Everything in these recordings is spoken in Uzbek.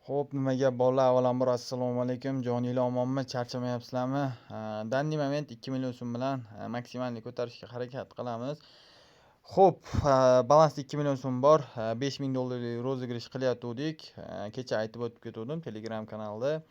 Xo'p, nima gap, bolalar? Avvalambor, assalomu alaykum. Joninglar omonmi? Charchamayapsizlarmi? Данный момент 2 million so'm bilan максимальный ko'tarishga harakat qilamiz. Xo'p, balansda 2 million so'm bor. 5000 dollarlik розыгрыш qilayotgandik. Kecha aytib o'tib ketgandim Telegram kanalida.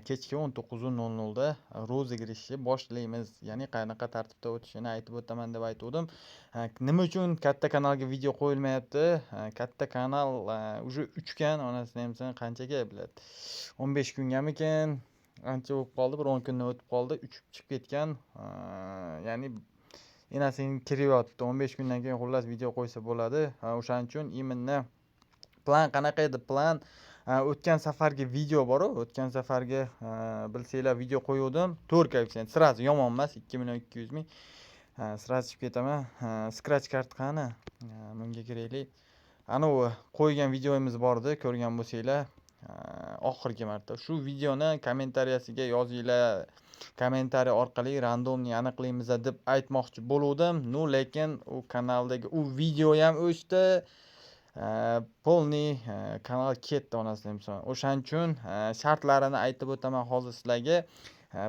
Kechki 19:00 da розыгрыш ni boshlaymiz. Ya'ni qanaqa tartibda o'tishini aytib o'taman deb aytgandim. Nima uchun katta kanalga video qo'yilmayapti? Katta kanal уже uchgan, onasini emsin, qanchaga, блядь. 15 kungamikin? Ancha bo'lib qoldi, bir 10 kundan o'tib qoldi, uchib chiqib ketgan. Ya'ni enasining kiryapti. 15 kundan keyin, xullas, video qo'ysa bo'ladi. O'shaning uchun именно plan qanaqa edi? Plan o'tgan safargi video bor-u, o'tgan safargi, bilsanglar, video qo'yuvdim. 4 koeffitsient сразу yomon emas, 2 million 200 ming. Сразу chiqib ketaman. Scratch card qani? Bunga kiraylik. Anavi qo'ygan videomiz bor edi, ko'rgan bo'lsanglar, oxirgi marta. Shu videoni kommentariyasiga yozinglar. Kommentariy orqali рандомный aniqlaymiz deb aytmoqchi bo'luvdim. Ну, lekin u kanaldagi u video ham o'chdi. Полный kanal ketdi, onasini emsin. O'shaning uchun shartlarini aytib o'taman hozir sizlarga.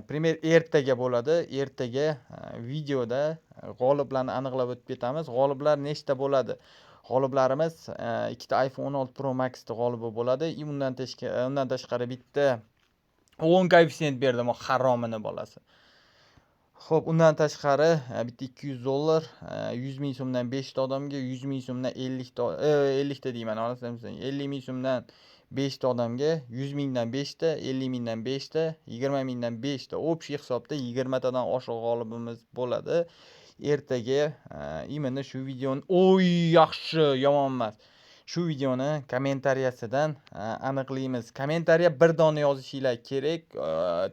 Пример ertaga bo'ladi. Ertaga videoda g'oliblarni aniqlab o'tib ketamiz. G'oliblar nechta bo'ladi? G'oliblarimiz ikkita iPhone 16 Pro Max'ni g'olibi bo'ladi. И undan tashqari bitta 10 koeffitsient berdim, haromini bolasi. Xo'p, undan tashqari bitta 200 dollar, 100 ming so'mdan 5 ta odamga, 100 ming so'mdan 50 ta, 50 ta deyman, onasini emsin. 50 ming so'mdan 5 ta odamga, 100 mingdan 5 ta, 50 mingdan 5 ta, 20 mingdan 5 ta. Общий hisobda 20 tadan oshiq g'olibimiz bo'ladi. Ertaga именно shu videoni, oy, yaxshi, yomon emas. Shu videoni kommentariyasidan aniqlaymiz. Kommentariya bir dona yozishinglar kerak,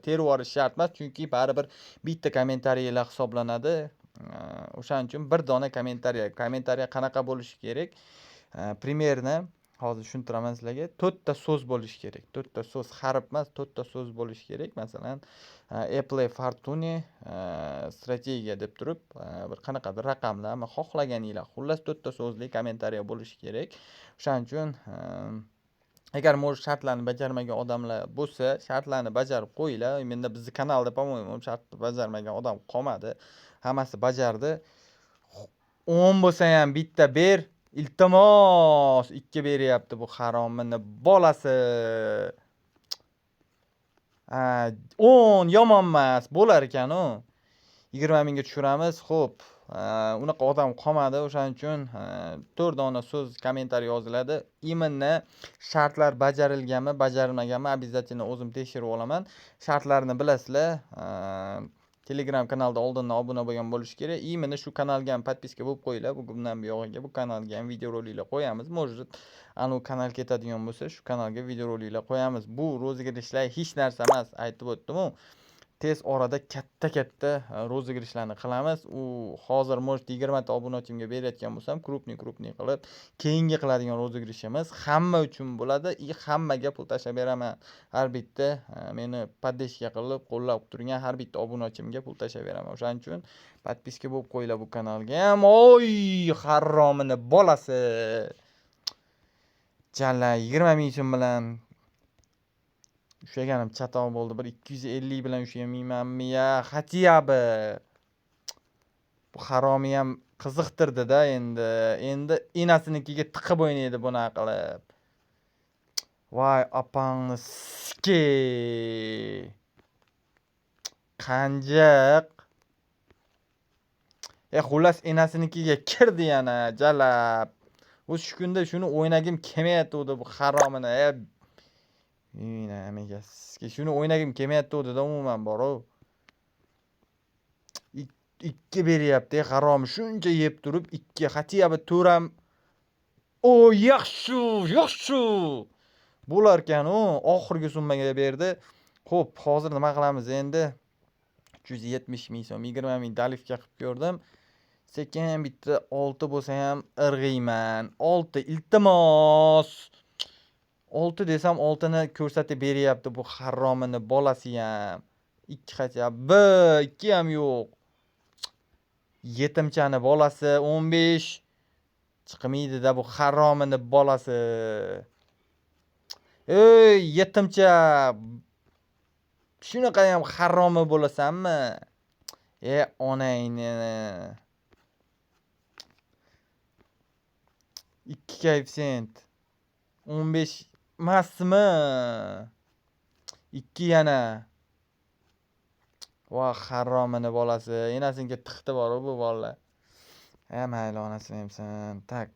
terib yuborish shart emas, chunki baribir bitta kommentariyalar hisoblanadi. O'shaning uchun bir dona kommentariya. Kommentariya qanaqa bo'lishi kerak? Примерно hozir tushuntiraman sizlarga. To'rtta so'z bo'lishi kerak. To'rtta so'z, harf emas, to'rtta so'z bo'lishi kerak. Masalan, Apple Fortune strategiya deb turib, bir qanaqadir raqamlarmi, xohlaganinglar. Xullas, to'rtta so'zli kommentariya bo'lishi kerak. O'shaning uchun agar, может, shartlarni bajarmagan odamlar bo'lsa, shartlarni bajarib qo'yinglar. Menda, bizni kanalda, по-моему, shartni bajarmagan odam qolmadi. Hammasi bajardi. 10 bo'lsa ham bitta ber. Iltimos, 2 beryapti bu haromini bolasi. Ha, 10 yomon emas, bo'lar ekan u. 20 mingga tushiramiz. Xo'p, unaqa odam qolmadi. O'shaning uchun 4 dona so'z kommentariy yoziladi. Именно shartlar bajarilganmi, bajarilmaganmi, обязательно o'zim tekshirib olaman. Shartlarni bilasizlar. Telegram kanalda oldindan obuna bo'lgan bo'lishi kerak. Именно shu kanalga ham подписка bo'lib qo'yinglar. Bugundan buyog'iga bu kanalga ham videoroliklar qo'yamiz. Может, anavi kanal ketadigan bo'lsa, shu kanalga videoroliklar qo'yamiz. Bu розыгрыш lar hech narsa emas, aytib o'tdim-u. Tez orada katta-katta розыгрыш larni qilamiz. U hozir, может, 20 ta obunachimga berayotgan bo'lsam, крупный крупный qilib, keyingi qiladigan розыгрыш imiz hamma uchun bo'ladi и hammaga pul tashlab beraman. Har bitta meni поддержка qilib, qo'llab turgan har bitta obunachimga pul tashlab beraman. O'shaning uchun подписка bo'lib qo'yinglar bu kanalga ham. Oy, haromini bolasi. Jala 20 ming so'm bilan ushlaganim chatoq bo'ldi. Bir 250 bilan ushlamaymanmi ya, хотя бы. Bu haromi ham qiziqtirdi-da endi. Endi enasinikiga tiqib o'ynaydi bunaqa qilib. Voy opangni ski. Qanjiq. E, xullas, enasinikiga kirdi yana jalab. O'zi shu kunda shuni o'ynagim kelmayotgandi bu haromini. E, shuni o'ynagim kelmayotgandi-da umuman bor-u. Ikki beryapti, harom, shuncha yeb turib ikki, хотя бы to'rt ham. O, yaxshi, yaxshi. Bo'larkan u, oxirgi summaga berdi. Xo'p, hozir nima qilamiz endi? 370 ming so'm, 20 ming доливка qilib ko'rdim. Sekin bitta 6 bo'lsa ham irg'iyman. 6, iltimos. 6 desam, 6ni ko'rsatib beryapti bu haromini bolasi ham. 2 хотя бы, 2 ham yo'q. Yetimchani bolasi 15 chiqmaydi-da bu haromini bolasi. Ey, yetimcha. Shunaqa ham haromi bo'lasanmi? E, onangni. 2 koeffitsient. 15 emasmi? 2 yana. Voh, haromini bolasi. Enasinga tiqdi bor bu bolalar. Ha, mayli, onasini emsin. Tak.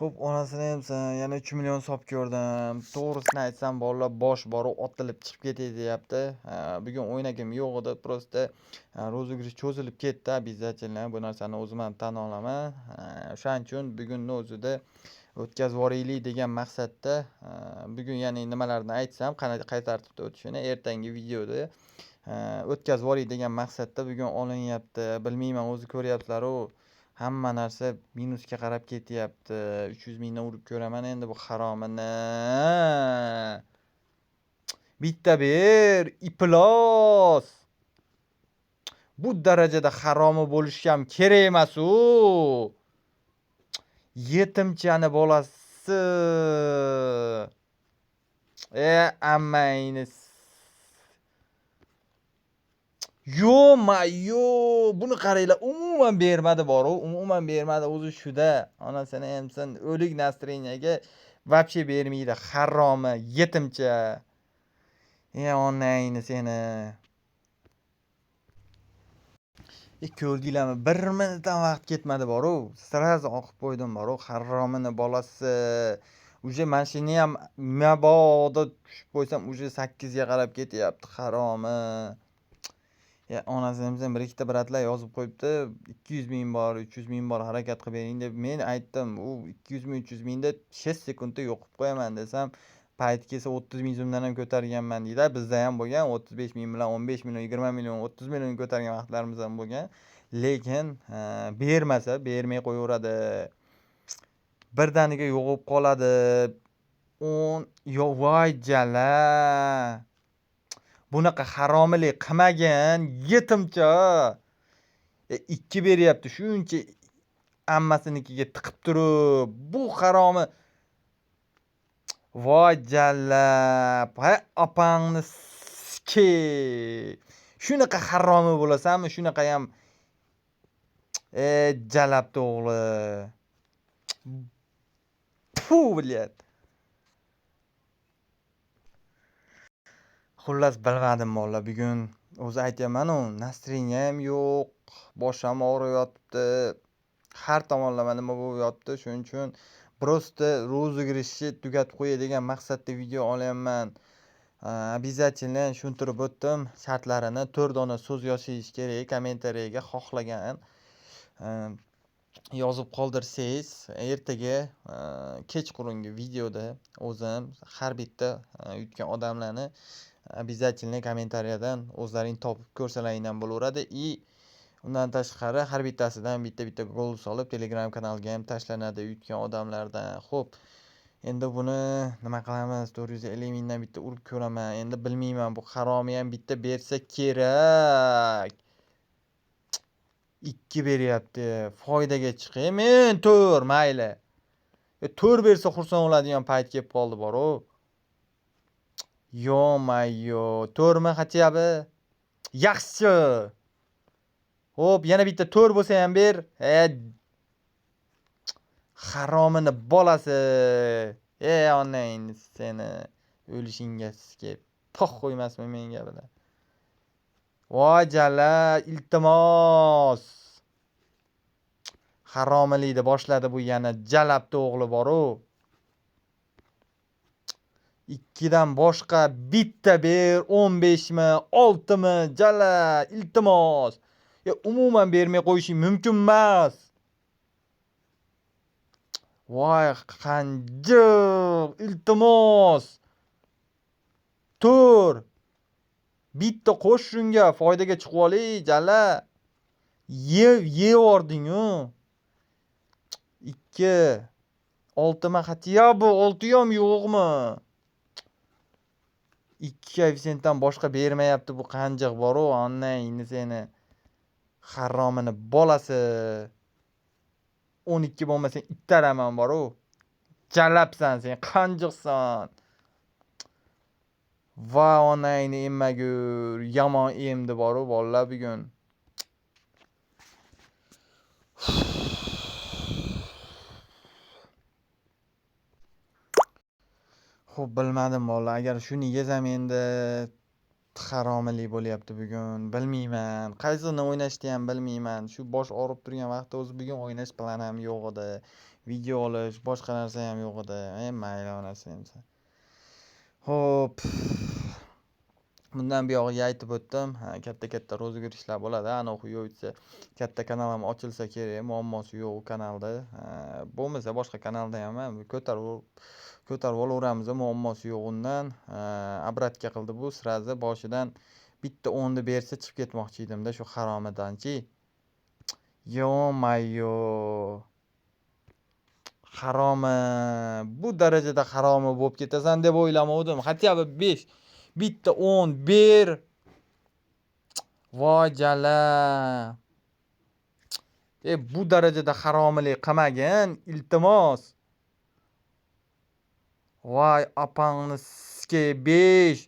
Xo'p, onasini emsin. Yana 3 million hisob ko'rdim. To'g'risini aytsam, bolalar bosh borib otilib chiqib ketay deyapti. Bugun o'ynagim yo'q edi. Просто розыгрыш cho'zilib ketdi. Обязательно bu narsani o'zim ham tan olaman. O'shaning uchun bugunni o'zida o'tkazib yuboraylik degan maqsadda bugun, ya'ni nimalarni aytsam, qanday qay tartibda o'tishini ertangi videoda o'tkazib yuboray degan maqsadda bugun olinyapti. Bilmayman, o'zi ko'ryapsizlar-u. Hamma narsa minusga qarab ketyapti. 300 mingdan urib ko'raman endi bu haromini. Bitta ber, iflos. Bu darajada haromi bo'lishi ham kerak emas u. Yetimchani bolasi. E, ammangni. Yo-mayo, buni qaranglar, umuman bermadi bor-u, umuman bermadi o'zi shuda. Onasini emsin, o'lik настроение ga вообще bermaydi, haromi, yetimcha. E, onangni seni. E, ko'rdinglarmi? 1 minutdan vaqt ketmadi bor-u. Сразу oqib qo'ydim bor-u, haromini bolasi. Уже mana shuni ham mabodo tushib qo'ysam, уже 8 ga qarab ketyapti, haromi. Ya onasini emsin, bir ikkita брат lar yozib qo'yibdi. 200 ming bor, 300 ming bor, harakat qilib bering deb. Men aytdim, u 200 ming, 300 mingda 6 sekundda yo'qib qo'yaman desam, payti kelsa 30 ming so'mdan ham ko'targanman deydi. Bizda ham bo'lgan 35 ming bilan 15 million, 20 million, 30 million ko'targan vaqtlarimiz ham bo'lgan. Lekin bermasa bermay qo'yaveradi. Birdaniga yo'qolib qoladi. 10 yo voy jala. Bunaqa haromilik qilmagin, yetimcha. 2 beryapti, shuncha ammasinikiga tiqib turib, bu haromi. Voy jallab, ha opangni ski. Shunaqa haromi bo'lasanmi, shunaqa ham jalabdi o'g'li. Fu, блядь. Xullas, bilmadim bolalar, bugun o'zi aytyapman-u, настроение ham yo'q, bosh ham og'rib yotibdi. Har tomonlama nima bo'lib yotibdi, shuning uchun просто розыгрыш ni tugatib qo'yay degan maqsadda video olyapman. Обязательно tushuntirib o'tdim shartlarini. 4 dona so'z yozishingiz kerak kommentariyaga, xohlagan yozib qoldirsangiz, ertaga kechqurungi videoda o'zim har bitta yutgan odamlarni обязательно kommentariyadan o'zlaring topib ko'rsalaring ham bo'laveradi. И undan tashqari har bittasidan bitta-bitta gol solib Telegram kanalga ham tashlanadi yutgan odamlardan. Xo'p, endi buni nima qilamiz? 450 mingdan bitta urib ko'raman. Endi bilmayman, bu haromi ham bitta bersa kerak. 2 beryapti. Foydaga chiqay. Men 4 mayli. 4 bersa xursand bo'ladigan payt kelib qoldi bor-u. Yo-mayo, 4 mi хотя бы? Yaxshi. Xo'p, yana bitta 4 bo'lsa ham ber. Haromini bolasi. Ey onangni seni o'lishingga sizga pox qo'ymasmi menga bilan. Voy jala, iltimos. Haromilikni boshladi bu yana jalabdi o'g'li bor-u. 2 dan boshqa bitta ber, 15 mi, 6 mi, jala, iltimos. Ya umuman bermay qo'yishing mumkin emas. Voy qanjiq, iltimos. 4. Bitta qo'sh shunga, foydaga chiqib olay, jala. Yevording-u. 2. 6 mi хотя бы, 6 ham yo'qmi? 2 koeffitsiyentdan boshqa bermayapti bu qanjiq bor-u, onangni seni. Haromini bolasi. 12 bo'lmasa ittaraman bor-u. Jalabsan sen, qanjiqsan. Va onangni emmagur, yomon emdi boru bolalar bugun. Xo'p, bilmadim bolalar, agar shuni yesam endi haromilik bo'lyapti bugun. Bilmayman, qaysini o'ynashni ham bilmayman. Shu bosh og'rib turgan vaqtda o'zi bugun o'ynash plani ham yo'q edi. Video olish, boshqa narsa ham yo'q edi. Mayli onasi emsa. Xo'p. Bundan buyog'iga aytib o'tdim. Ha, katta-katta rozыгрышlar bo'ladi. Ana xuyoytsa katta kanal ham ochilsa kerak, muammosi yo'q u kanalda. Bo'lmasa boshqa kanalda ham ko'tarib olaveramiz, muammosi yo'q undan. Обратка qildi bu, srazi boshidan bitta o'nni bersa chiqib ketmoqchi edimda shu haromidanchi. Yo-mayo. Haromi, bu darajada haromi bo'lib ketasan deb o'ylamovdim. Хотя бы 5, bitta 10 ber. Voy jala. Bu darajada haromilik qilmagin, iltimos. Voy opangni sizga 5.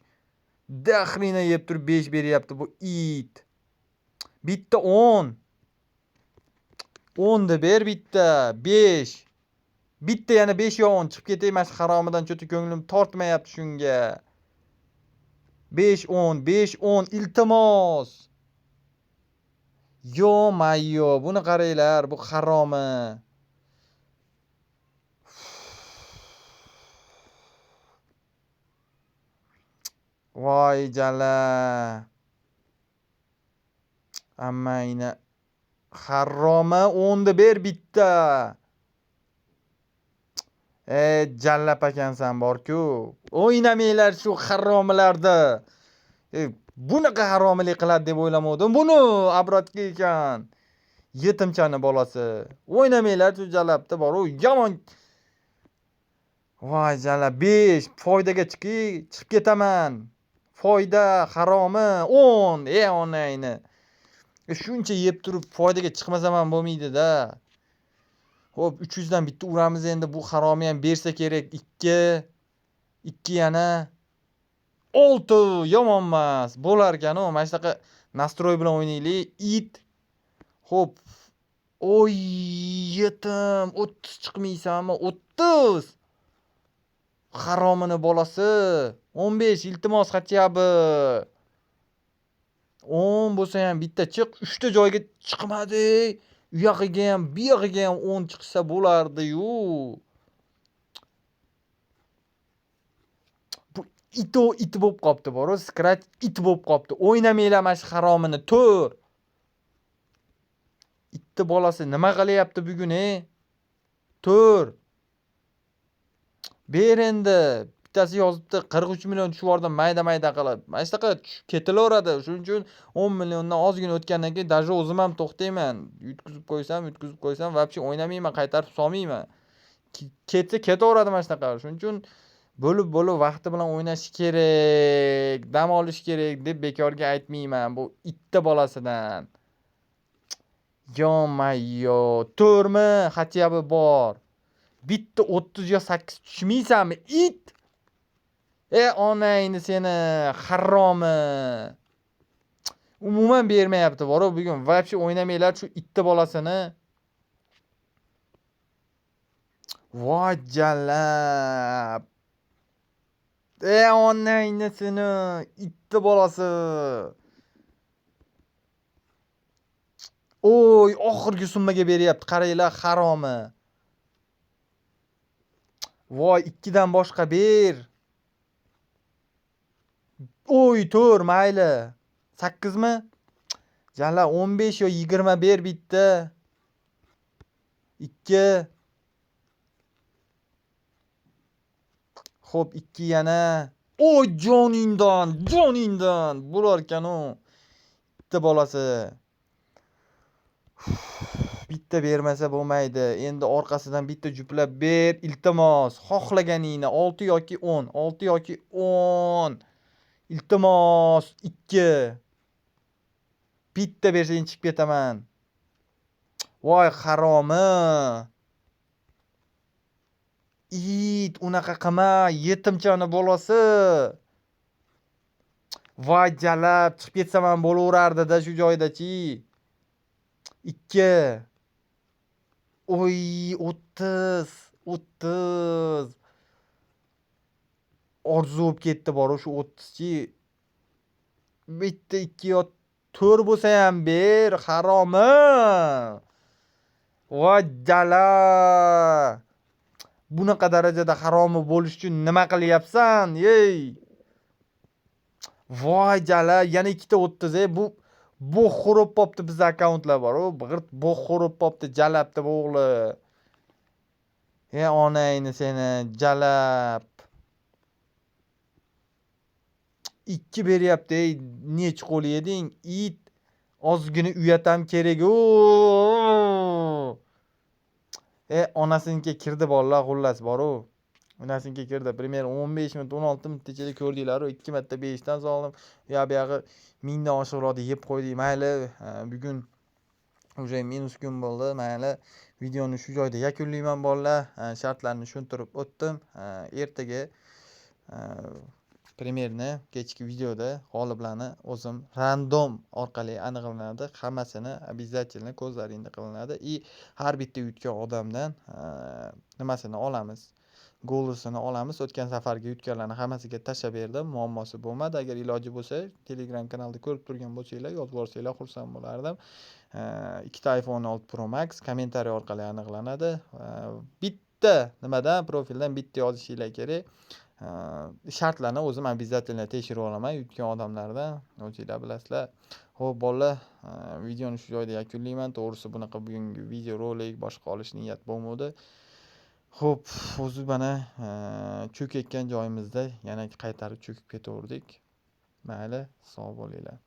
Daxrina yeb turib 5 beryapti bu it. Bitta 10. 10 ni ber bitta, 5. Bitta yana 5 yo 10 chiqib ketay mana shu haromidan, cho'ti ko'nglim tortmayapti shunga. 5 10, 5 10 iltimos. Yo mayo, buni qaranglar, bu haromi. Voy jala. Ammayni haromi 10 ni ber bitta. Jallab ekansan bor-ku. O'ynamanglar shu haromilarda. Bunaqa haromilik qiladi deb o'ylamovdim. Buni обратка ekan. Yetimchani bolasi. O'ynamanglar shu jalabda bor-u, yomon. Voy jala 5 foydaga chiqib ketaman. Foyda haromi 10. Onangni. Shuncha yeb turib foydaga chiqmasam ham bo'lmaydi-da. Xo'p, 300 dan bitta uramiz endi, bu haromi ham bersa kerak. 2 2 yana 6 yomon emas. Bo'lar ekan-u, mana shunaqa nastroy bilan o'ynaylik. It. Xo'p. Oy, yetim, 30 chiqmaysanmi? 30. Haromini bolasi. 15 iltimos хотя бы. 10 bo'lsa ham bitta chiq, 3 ta joyga chiqmadi. U yog'iga ham, bu yog'iga ham 10 chiqsa bo'lardi-yu. Bu it bo'lib qopti, boru, scratch it bo'lib qopti. O'ynamanglar mana shu haromini, 4. Itni bolasi nima qilyapti bugun, 4. Ber endi. Bittasi yozibdi 43 million tushib yubordim mayda-mayda qilib. Mana shunaqa tushib ketilaveradi. Shuning uchun 10 milliondan ozgina o'tgandan keyin даже o'zim ham to'xtayman. Yutqizib qo'ysam, вообще o'ynamayman, qaytarib solmayman. Ketsa ketaveradi mana shunaqa. Shuning uchun bo'lib-bo'lib vaqti bilan o'ynash kerak, dam olish kerak deb bekorga aytmayman bu itta bolasidan. Yo-mayo, 4mi? Хотя бы bor. Bitta 30 yo 8 tushmaysanmi, it? Onangni seni haromi. Umuman bermayapti boru bugun. Вообще o'ynamanglar shu itta bolasini. Voy jalab. Onangni seni itta bolasi. Oy, oxirgi summaga beryapti, qaranglar haromi. Voy, 2 dan boshqa ber. Oy, 4 mayli. 8 mi? Jala 15 yo 20 ber bitta. 2. Xo'p, 2 yana. Oy, joningdan, joningdan. Bo'lar ekan-u. Bitta bolasi. Bitta bermasa bo'lmaydi. Endi orqasidan bitta juplab ber, iltimos. Xohlaganingni 6 yoki 10, 6 yoki 10. Iltimos, 2. Bitta bersang chiqib ketaman. Voy haromi. It, unaqa qilma, yetimchani bolasi. Voy jalab, chiqib ketsam ham bo'laverardi-da shu joyda-chi. 2. Oy, 30, 30. Orzu bo'lib ketdi bor shu 30chi. Bitta, 2 yo 4 bo'lsa ham ber, haromi. Voy jala. Bunaqa darajada haromi bo'lish uchun nima qilyapsan? Ey. Voy jala, yana ikkita 30 ey, bu bo'x xurib popti bizni akkauntlar bor. U g'irt bo'x xurib popti, jalabdi bu o'g'li. Ey onangni seni jalab. 2 beryapti, ey, nech qo'l yeding? It. Ozgina uyat ham kerak-u. Onasiniki kirdi bolalar, xullas bor-u. Onasiniki kirdi. Примерно 15 minut, 16 minut ichida ko'rdinglar-u, 2 marta 5 dan soldim. U yoq bu yog'i 1000 dan oshiqroqni yeb qo'ydik. Mayli, bugun уже minus kun bo'ldi. Mayli, videoni shu joyda yakunlayman bolalar. Shartlarni tushuntirib o'tdim. Ertaga примерно kechki videoda g'oliblarni o'zim random orqali aniqlanadi. Hammasini обязательно ko'zlaringda qilinadi. И har bitta yutgan odamdan nimasini olamiz? Golusini olamiz. O'tgan safargi yutganlarni hammasiga tashlab berdim. Muammosi bo'lmadi. Agar iloji bo'lsa, Telegram kanalda ko'rib turgan bo'lsanglar, yozib yuborsanglar xursand bo'lardim. Ikkita iPhone 6 Pro Max kommentariy orqali aniqlanadi. Bitta nimadan, profildan bitta yozishinglar kerak. Shartlarni o'zim обязательно tekshirib olaman yutgan odamlardan. O'zinglar bilasizlar. Xo'p, bolalar, videoni shu joyda yakunlayman. To'g'risi bunaqa bugungi video rolik boshqa olish niyat bo'lmadi. Xo'p, o'zi mana cho'kayotgan joyimizda yana qaytarib cho'kib ketaverdik. Mayli, sog' bo'linglar.